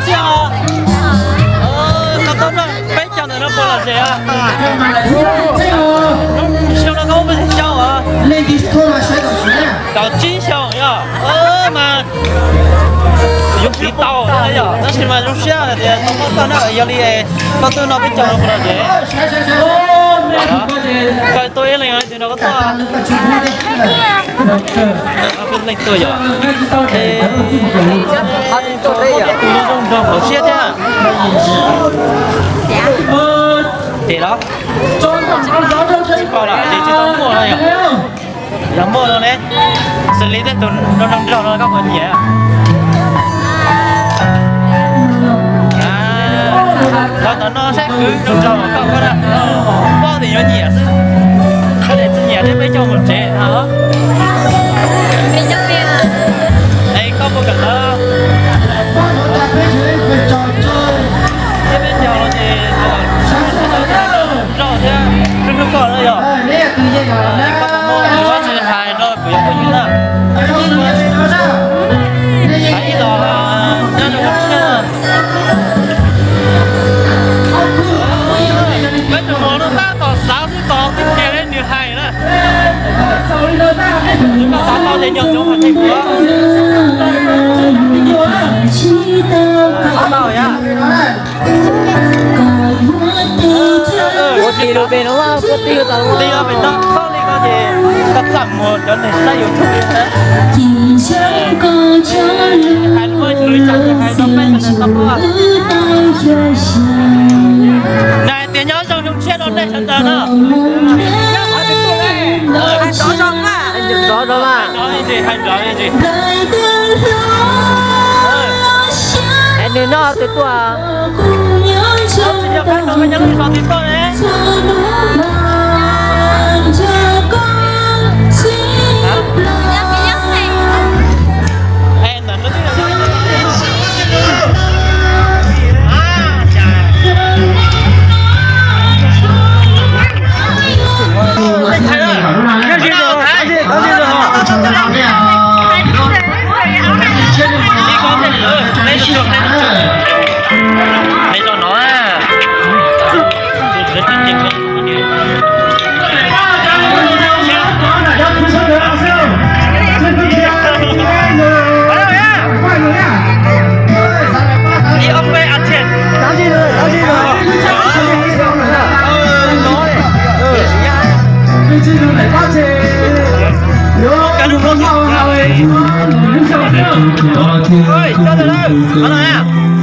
Xyov, koj tuaj noj peb caug ntawm no puas lom zem os? Xyoo no koj muaj pes tsawg xyoo os? Kaum tsib xyoos yog mas yuav fiv tau yog, tab sis mas zoo siab hais tias tau muaj koj na, yog li koj tuaj noj peb caug no puas lom zem? Koj tuaj ib leeg leej twg no koj tuaj? Leej tuaj yog. Tus zoo nraug hauv siab thiab. Ces los tsis paub lawm ces tsis tau muaj no yog. Yog muaj no ne, xws li tej tus zoo nraug no koj puas nyiam? Los tom no saib kwv zoo nraug koj, koj paub tias yuav nyiam xwb. Koj niam tsis nyiam thiab peb coj mus tsev os. Es koj puas kam ntawd? Thiab peb coj los ces nrog thiab hlub hlub koj na yog. Koj puas muaj lus dab tsi hais rau kuv cov phooj ywg na? Hais ib los nyob zoo siab. Peb tus hmos no tab tom xav xwb tos twb tiag li nws hais na. Koj xav tau ces nco ntsoov qhov tej kuv xav tau yom. Ua ti lus pem no, ua ti lus tau. Ti lus pem no, txhob li ko ces koj txaj muag cov neeg saib YouTube thiab. Hais lus ua li cas hais rau peb sawv daws tau paub. Nais tias nyob zoo xyoo tshiab rau nej sawv daws na. Nrov zoo na. Hais nrov, hais nrov. Es nws noj tus tuaj.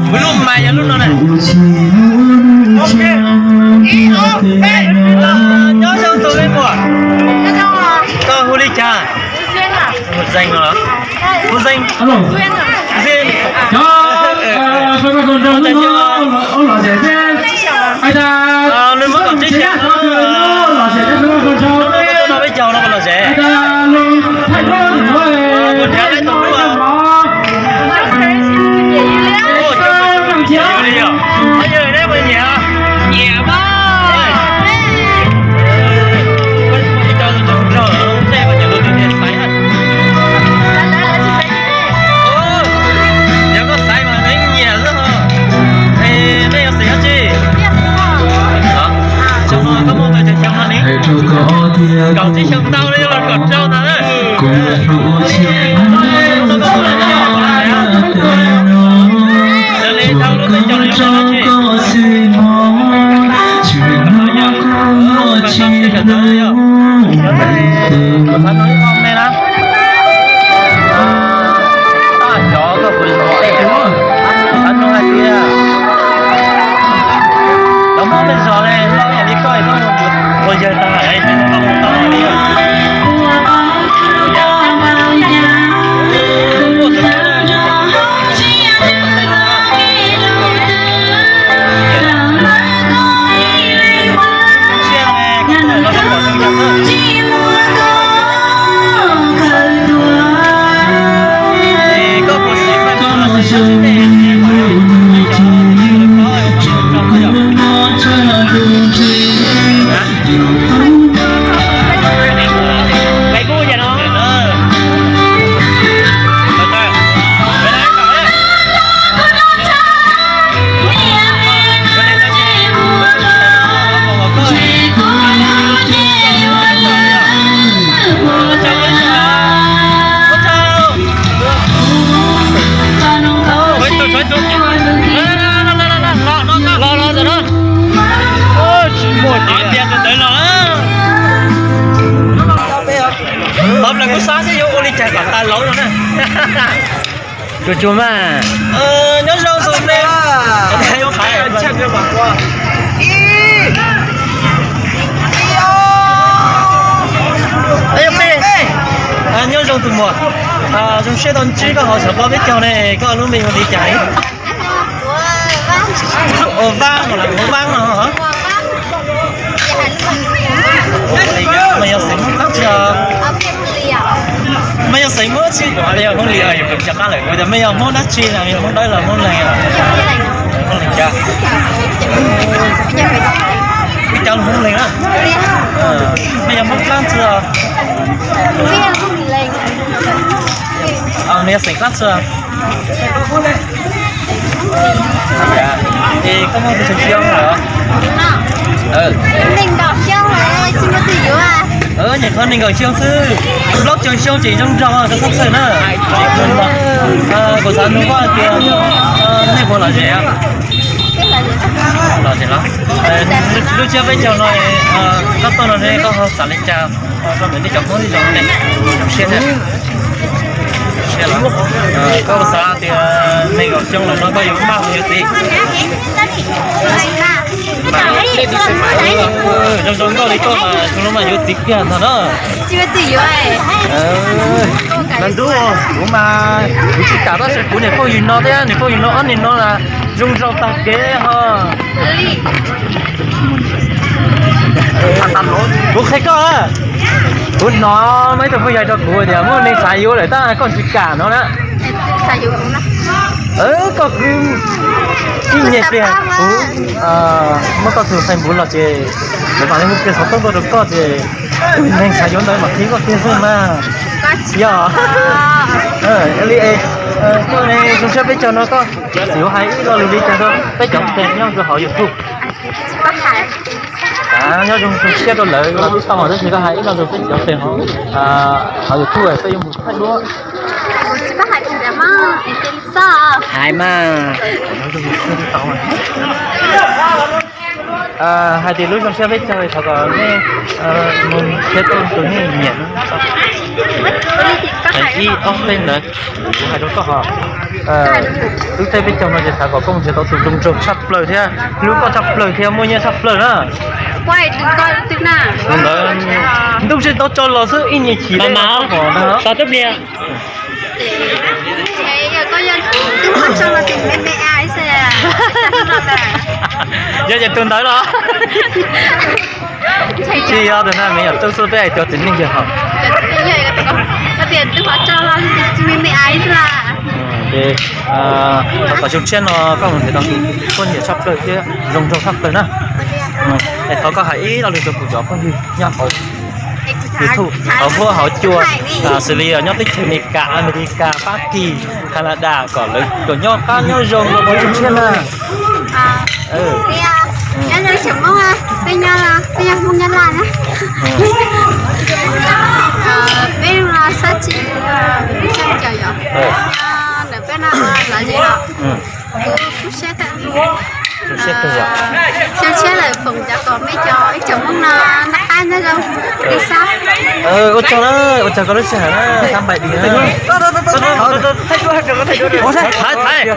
Lub mas yog lub no na. Nyob zoo tus me muam, koj hu li cas? Hu Zeej los? Hu Zeej. Zeej. Nws muab kom tib si no, peb caug no los zem. Mus nrhiav peb tus hlub. Ua li yog, yog neb puas nyiam? Nyiam mas. Ib co tus zoo nraug tej ua cas lawv tias xaiv na. Yog koj xaiv mas nws nyiam xwb. Muaj tias tus ntawd los. Qhov plaws kuj xav xwb yuav ua li cas kom tas lauv no na. Tsuag tsuag mas. Nyob zoo tus me. Nyob zoo tus muam. Zoo siab tau ntsib koj hauv xov tooj peb caug ne, koj lub npe hu li cas? Ua Vab, ua Vab no. Mej yog xeem Hmoob dab tsi? Mej yog xeem Hmoob tsi? Mej yog Hmoob Lis, yus cov qab lawm, ua cas mej yog Hmoob dab tsi na, yog Hmoob Dawb los Hmoob Leeg? Hmoob Leeg cas? Ib cov Hmoob Leeg na. Mej yog Hmoob dlaab tsi? Mej yog xeem dlaab tsi? Es koj muaj tus xyoo lawm? Nyuam qhuav nees nkaum xyoo xwb, plaub caug xyoo tseem zoo nraug koj txhob txhawj na. Kuv xav nug koj hais tias nej puas lom zem? Lom zem los? Lub tsiab peb caug no koj tuaj no ne koj ho xav li cas rau ntawm nej cov Hmoob ib zaug ne? Zoo siab thiab. Koj xav tias nees nkaum xyoo lawm no koj yuav maj yuav txiv? Zoo zoo nkauj li koj mas xyoo no mas yuav txiv kiag ntag na. Ntub, kuv mas kuv tsis kam tab sis kuv niam phooj ywg no thiab, niam phooj ywg no ob niag no las zoo nraug tag kev ho. Kuv qhia koj, kuv hnov muaj ib tug phooj ywg hais rau kuv tias muaj neeg xav yuav lawm tab koj tsis kam no na. Koj kwv tij nyiam pliag kuv muab koj tus Facebook los ces lawv mam li muab tus xov tooj tuaj rau koj ces tus neeg xav yuav ntawd mam qhia koj kiag xwb mas. Yog li es koj zoo siab peb caug no koj xav yuav hais ib lo lus li cas rau peb cov fans nyob rau hauv YouTube? Nyob zoo zoo siab rau lawv los tib tau tab sis koj hais ib lo lus peb cov fans hauv YouTube peb yuav mus thaij duab. Hais mas. Hais tias lub zoo siab peb caug thov kom nej mus nrhiav tau tus nej nyiam. Hais ib ob peb ntawd, kuv hais rau koj hos. Lub teb peb caug no ces xav kom koj mus nrhiav tau tus zoo nraug tshaj plaws thiab hlub koj tshaj plaws thiab muaj nyiaj tshaj plaws na. Tus ntawd ntuj tsis tau tso los xwb ib nyuag chim mas. Yog ces tus ntawd los? Tsis yog tus na, me nyuam tub xub peb hais cov txiv neej yog hos. Qhov zoo tshiab no koj mus nrhiav tau tus koj nyiam tshaj plaws thiab zoo nraug tshaj plaws na. Es thov koj hais ib lo lus rau kuv cov phooj ywg nyob hauv YouTube, hauv huab hauv cua, xws li nyob teb chaws Amelikas, Amelikas, Fab Kis, Canada kom lawv kom nyob qab nyob zoo rau zoo tshiab na. Nyob zoo tsoom Hmoob, peb nyob, peb nyob Hmoob Nyab Laj na. Peb los sab tsi, sab caum yom. Ntawm peb no lom zem los. Zoo siab lawm, foom cov kom peb cov ib tsoom Hmoob no noj qab nyob zoo li xab. Ua tsaug na, ua tsaug koj lub sij hawm na, xab npaim dis na. Thaiv, thaiv.